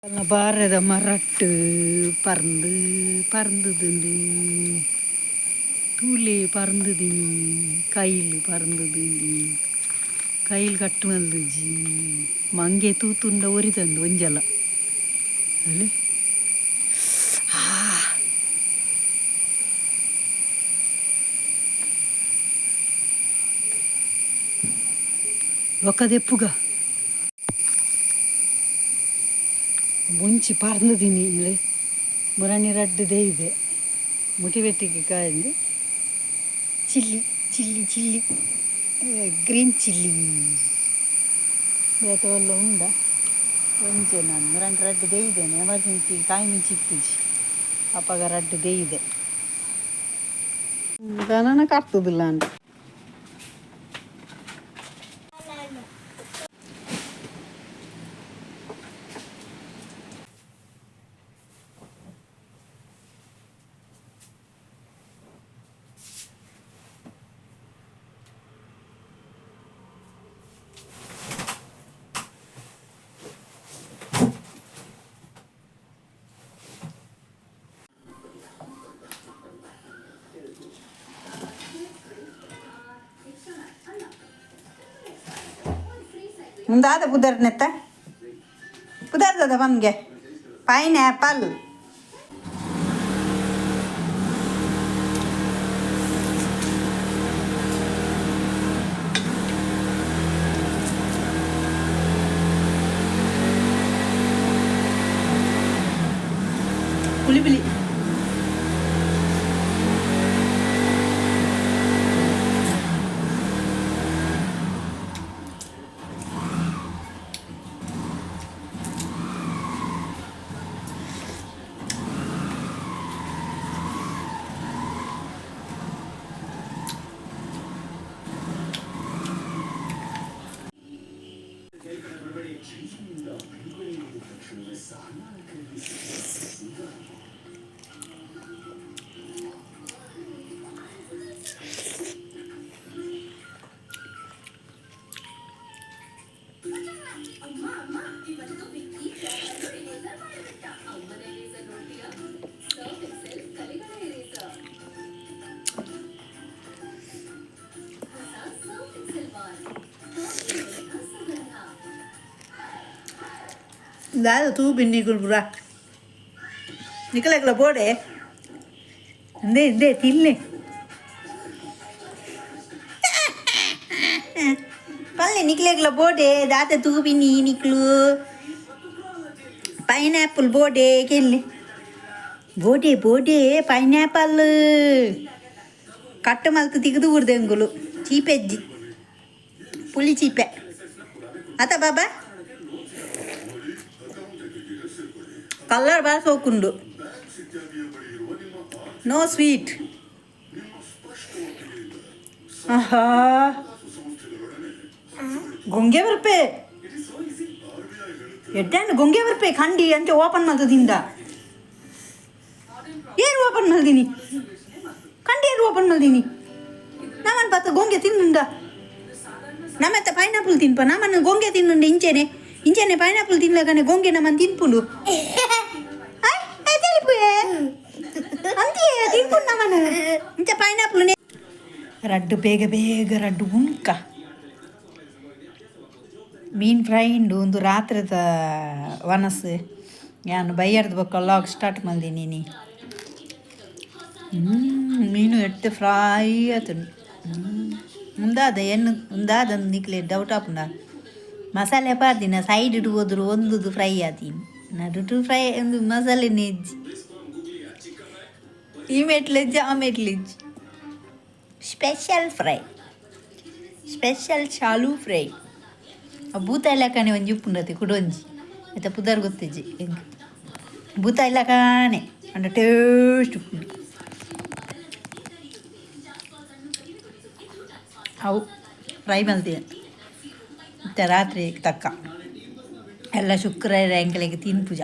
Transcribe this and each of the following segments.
ಬಾರೆದ ಮರಟ್ ಪರ್ಂದ್ ಪರ್ಂದುದುಂಡು ತೂಲೆ ಪರ್ಂದುದಿನಿ ಕೈಲ್ ಪರ್ಂದುದುಂಡು ಕೈಲ್ ಕಟ್ ಮಲ್ದುಜಿ ಮಂಗೆ ತೂತುಂಡ ಒರಿತುಂಡು ಒಂಜಲ ಅಲೆ ಬೊಕ ದೆಪ್ಪುಗ ಮುಂಚಿ ಪರ್ಂದುದಿನಿ ಇಲೆ ಮುರಣಿ ರಡ್ಡ್ ದೈದೆ ಮುಟಿಬೆಟ್ಟಿಗೆ ಕಾಯಿಂದು chilli chilli chilli green chilli ಬೇತೆ ಒಲ್ಲ ಉಂಡ ಒಂಜೆ ನಾನು ಮುರಣಿ ರಡ್ಡ್ ದೈದೇನೆ ಎಮರ್ಜೆನ್ಸಿ ಕಾಯಿ ಮುಂಚಿ ಇತ್ತುಜಿ ಅಪಗ ರಡ್ಡ್ ದೈದೆ ದಾನನ ಕರ್ತುದಿಲ್ಲ ಅಂಡ. ಉಂದಾದ ಪುದರ್ ನೆತ್ತ ಪುದರ್ದದ ಪನ್ಗೆ ಪೈನ್ಯಾಪಲ್. ಪುಳಿ ಪುಳಿ. ದಾದ ತೂ ಬಿನ್ನಿಗುಲ್ ಪೂರ ನಿಕಲೆಗ್ಲ ಬೋಡೆ ಇಂದೇ ಇಂದೇ ತಿನ್ಲೆ ಪಲ್ಲೆ ನಿಕ್ಲೆಗ್ಲ ಬೋಡೆ ದಾದ ತೂ ಬಿನ್ನಿ ನಿಕ್ಲು ಪೈನಾಪಲ್ ಬೋಡೆ ಕೆಲ್ಲಿ ಬೋಡೆ ಬೋಡೆ ಪೈನಾಪಲ್ ಕಟ್ಟು ಮಲ್ತು ತಿಗದು ಊರ್ದೆಂಗುಲು ಚೀಪೆಜ್ಜಿ ಪುಳಿ ಚೀಪೆ ಅತ ಬಾಬಾ ಕಲ್ಲರ್ ಬಾಳ ಸೋಕುಂಡು ನೋ ಸ್ವೀಟ್. ಆಹಾ, ಗೊಂಗೆ ಬರ್ಪೆ ಎಡ್ಡಾಂಡ್ ಗೊಂಗೆ ಬರ್ಪೆ ಖಂಡಿ ಅಂಚೆ ಓಪನ್ ಮಲ್ತದಿಂದ ಏನು ಓಪನ್ ಮಲ್ದಿನಿ ಕಂಡಿ ಏನು ಓಪನ್ ಮಲ್ದಿನಿ ನಮ್ಮನ್ ಪತ್ತ ಗೊಂಗೆ ತಿನ್ನುಂಡ ನಮ್ಮತ್ತ ಪೈನಾಪಲ್ ತಿನ್ಪ ನಮ್ಮನ್ನು ಗೊಂಗೆ ತಿನ್ನುಂಡ ಇಂಚೆನೆ ಇಂಚೆನೆ ಪೈನಾಪಲ್ ತಿನ್ಲಗನೆ ಗೊಂಗೆ ನಮ್ಮನ್ ತಿನ್ಪುಂಡು ಅಂತಿಯೇ ತಿನ್ಪುಂಡು ನಮ್ಮನ್ನು ಇಂಚ ಪೈನಾಪಲ್ ರಡ್ಡು ಬೇಗ ಬೇಗ ರಡ್ಡು ಉಣ್ಕ ಮೀನ್ ಫ್ರೈ ಉಂಡು ಒಂದು ರಾತ್ರಿದ ವನಸು ಯಾನು ಬೈಯರ್ದು ಬೊಕ್ಕ ಲಾಗ್ ಸ್ಟಾರ್ಟ್ ಮಲ್ದಿನಿ. ಮೀನು ಎಟ್ಟು ಫ್ರೈ ಆತುಂಡು ಉಂದಾದ ಎನ್ನು ಉಂದಾದ ನಿಕ್ಲೆ ಡೌಟ್ ಆಪುಂಡ ಮಸಾಲೆ ಪಾಡ್ದಿನ ಸೈಡ್ ಹೋದ್ರು ಒಂದುದು ಫ್ರೈ ಆತೀನಿ ನಡುಟು ಫ್ರೈ ಒಂದು ಮಸಾಲೆನೇ ಇಜ್ಜಿ ಈ ಮೆಟ್ಲಿಜ್ಜಿ ಆ ಮೆಟ್ಲಿಜ್ಜಿ ಸ್ಪೆಷಲ್ ಫ್ರೈ ಸ್ಪೆಷಲ್ ಶಾಲು ಫ್ರೈ. ಆ ಭೂತ ಇಲಾಖಾನೆ ಒಂಜಿ ಉಪ್ಪುಂಡತೆ ಕುಡೊಂಜಿ ಐತ ಪುದರ್ ಗೊತ್ತಿಜ್ಜಿ ಎಂಕ್ ಭೂತ ಇಲಾಖಾನೆ ಅಂಡ ಟೇಸ್ಟ್ ಉಪ್ಪುಂಡು. ಅವು ಫ್ರೈ ಮಲ್ದಿನ ಇತ್ತೆ ರಾತ್ರಿ ತಕ್ಕ ಎಲ್ಲ ಶುಕ್ರವಾರ ಎಂಕಲೆಗ್ ತಿನ್ಪುಜ.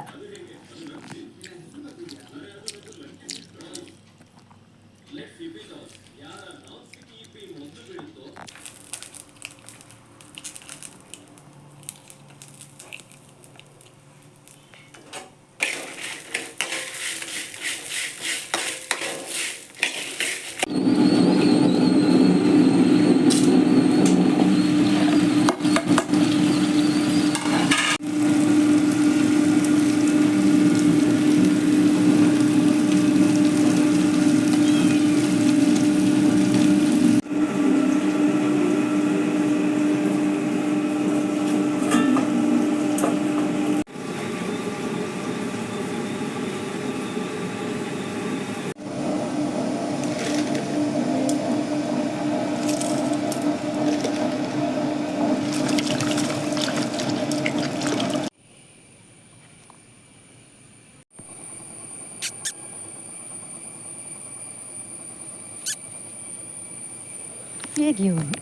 ಏಗಿಯೋನು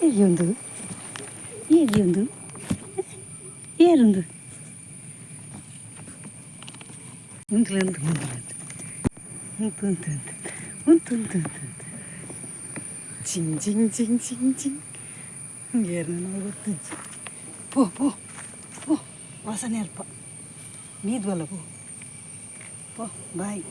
ಏಗಿಯೊಂದು ಏಗಿಯೊಂದು ಏರುಂದು ಉಂತು ಉಂತು ಉಂತು ಉಂತು ಉಂತು ಉಂತು ಉಂತು ಉಂತು ಚಿಂಗ್ ಚಿಂಗ್ ಚಿಂಗ್ ಚಿಂಗ್ ಚಿಂಗ್ ಏರ್ನ ಗೊತ್ತಿಜ್ಜಿ. ಪೋ ಪೋ ಪೋ, ವಾಸನೆ ಅಲ್ಪ ಮೀದ್ವಲ್ಲ, ಪೋ ಪೋ, ಬಾಯ್.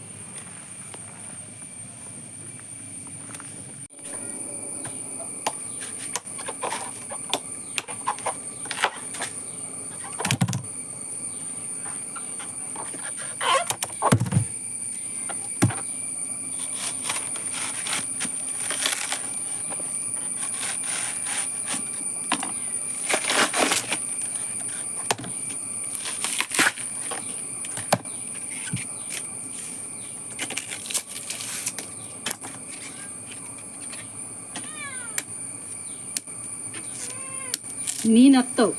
ನೀನು ಹತ್ತವು.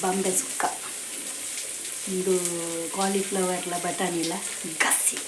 ಬಂಬೆ ಸುಕ್ಕ ಒಂದು, ಕಾಲಿಫ್ಲವರ್ಲ ಬಟಾಣಿಲ ಗಸಿ.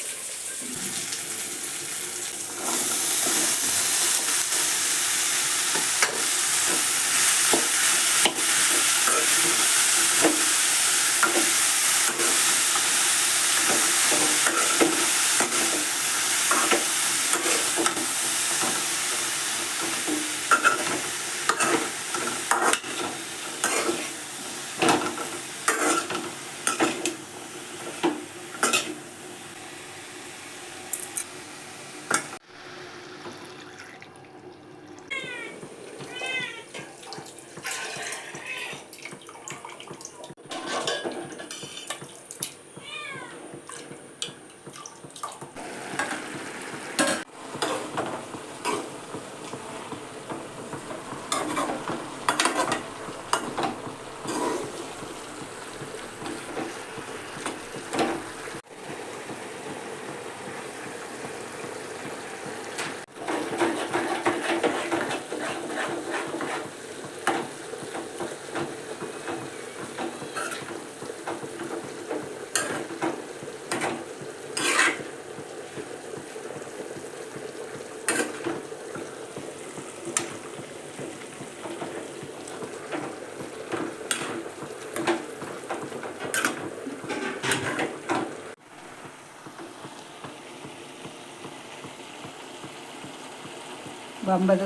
ಬಂಬದ.